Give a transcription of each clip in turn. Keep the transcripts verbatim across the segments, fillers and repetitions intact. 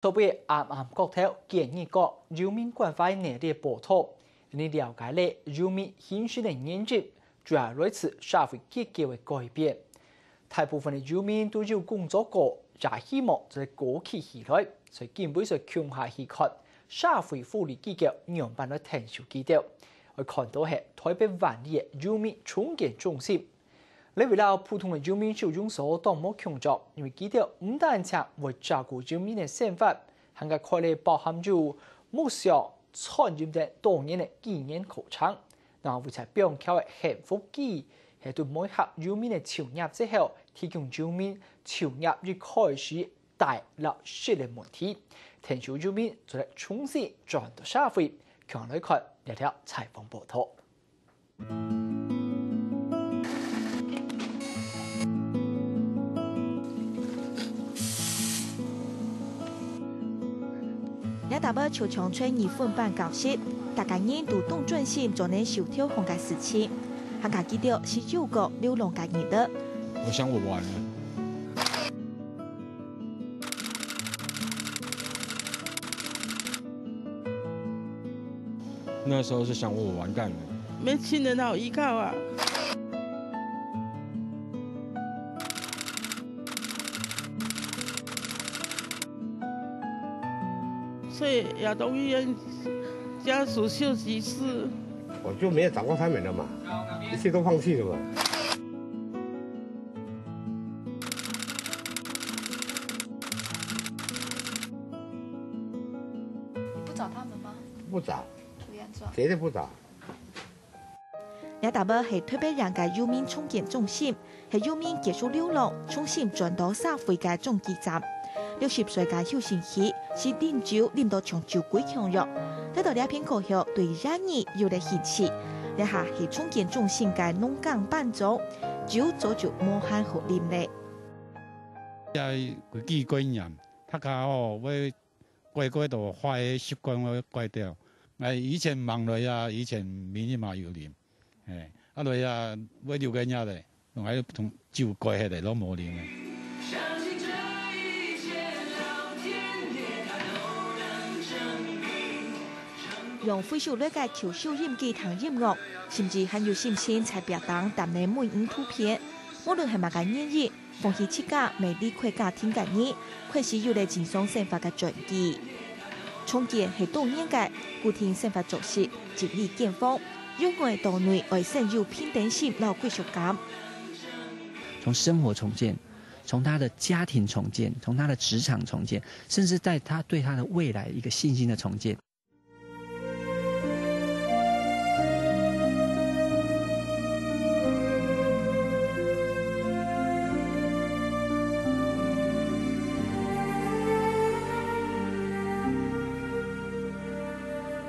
台北暗暗角頭，今日講遊民關懷系列報導，你了解了遊民現實个現實，主要來自社會結構个改變。大部分个遊民都有工作過，也希望在過起起來，所以今晡日共下去看社會福利機構仰般來𢯭手佢兜。愛看到係台北萬里个遊民重建中心。 這位摎普通个遊民收容所當無共樣，因為佢兜毋單淨會照顧遊民个生活，還加開了包含有木匠、餐飲等多元个技能課程。那位在板橋个幸福記，係對每一个遊民个就業之後，提供遊民就業一開始大摎失个問題，𢯭手遊民做得重新轉到社會。共下來看這條採訪報導。 這搭仔就像在日本版教室，逐個人都當專心做等手頭項个事情，還加佢兜係有過流浪个人了。我想我完了。 那時候是想我完蛋了。沒親人好依靠啊。所以亞東醫院家屬休息室。我就沒有找過他們了嘛，一切都放棄了嘛。 你不找他們嗎？不找，不願找。絕對不找。這搭仔係台北人个遊民重建中心，係遊民結束流浪，重新轉到社會个中繼站。六十歲个邱信喜係啉酒啉到像酒鬼共樣，來到這片過後，對野味有了興趣。這下係重建中心个農工班長，酒早就無閒好啉了。 也有幾幾年，大家吼會改改到壞个習慣會改掉。哎，以前忙來啊，以前每日嘛有啉，哎，啊來啊，會六個月咧，攏還同酒改下來，攏無啉咧。 用回收來个舊收音機聽音樂，甚至還有心情在壁頂擔等每張圖片。無論係麼个原因，放棄自家、未離開家庭个人，開始有了正常生活个轉機。重建係多元个，固定生活作息、整理間房，由外到內愛先有平等心摎歸屬感。從生活重建，從他的家庭重建，從他的職場重建，甚至在他對他的未來一個信心的重建。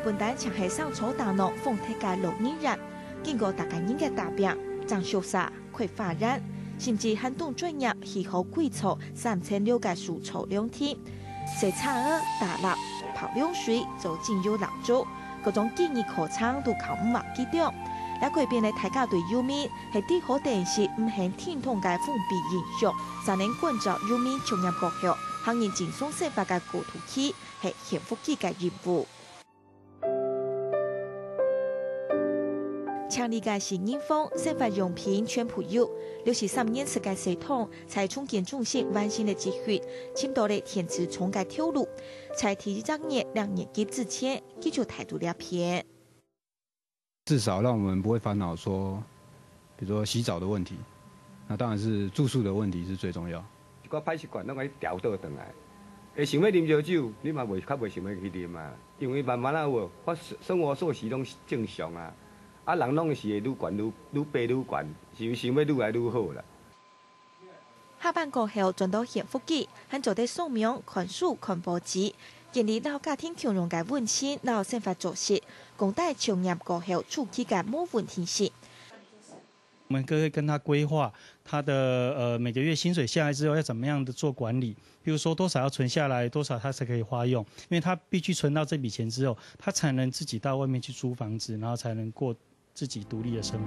本旦淨係生坐打鬧風忒个老人院，經過逐個人个打拚、裝修、沙、開花園，甚至還當專業起好歸座三層樓个手作涼亭。 洗車仔、打蠟、泡涼水、做精油蠟燭，各種技藝課程都靠毋畫佢兜。這改變了大家對遊民係在好等式毋肯停動个封閉印象，正能關照遊民就業過後，行入正常生活个過渡期，係幸福佢个任務。 淨利个洗衣房、生活用品全部有。六十三年次个細唐在重建中心完成了集訓，尋到了電子廠个頭路。在第一隻月領年給之前，佢就態度了變。至少讓我們不會煩惱說，比如說洗澡的問題，那當然是住宿的問題是最重要。一寡歹習慣，咱愛調倒轉來。會想欲啉燒酒，你嘛袂，較袂想欲去啉啊。 因為慢慢仔有，我生活作息攏正常啊。啊，人攏是會愈懸愈，愈爬愈懸，是想欲愈來愈好啦。下班過後轉到幸福佢，還做得上網、看書、看報紙，建立摎家庭共樣个溫情摎生活作息，降低就業過後出去个無穩定性。 我們可以跟他規劃他的，呃，每個月薪水下來之後要怎麼樣的做管理，比如說多少要存下來，多少他才可以花用，因為他必須存到這筆錢之後，他才能自己到外面去租房子，然後才能過自己獨立的生活。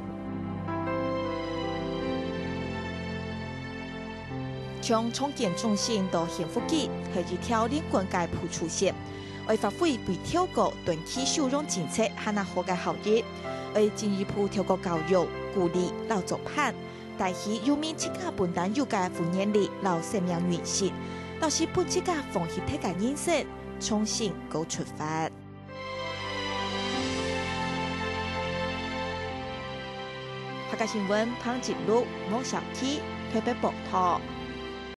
從重建中心到幸福街，係一條連貫个步出線，愛發揮比透過短期收容政策還較好个效益，愛進一步透過教育、鼓勵摎作伴，帶起遊民自家本旦有个復原力摎生命韌性，摎使分自家放棄忒个人生，重新過出發。客家新聞，彭吉祿、莫小琪，台北報導。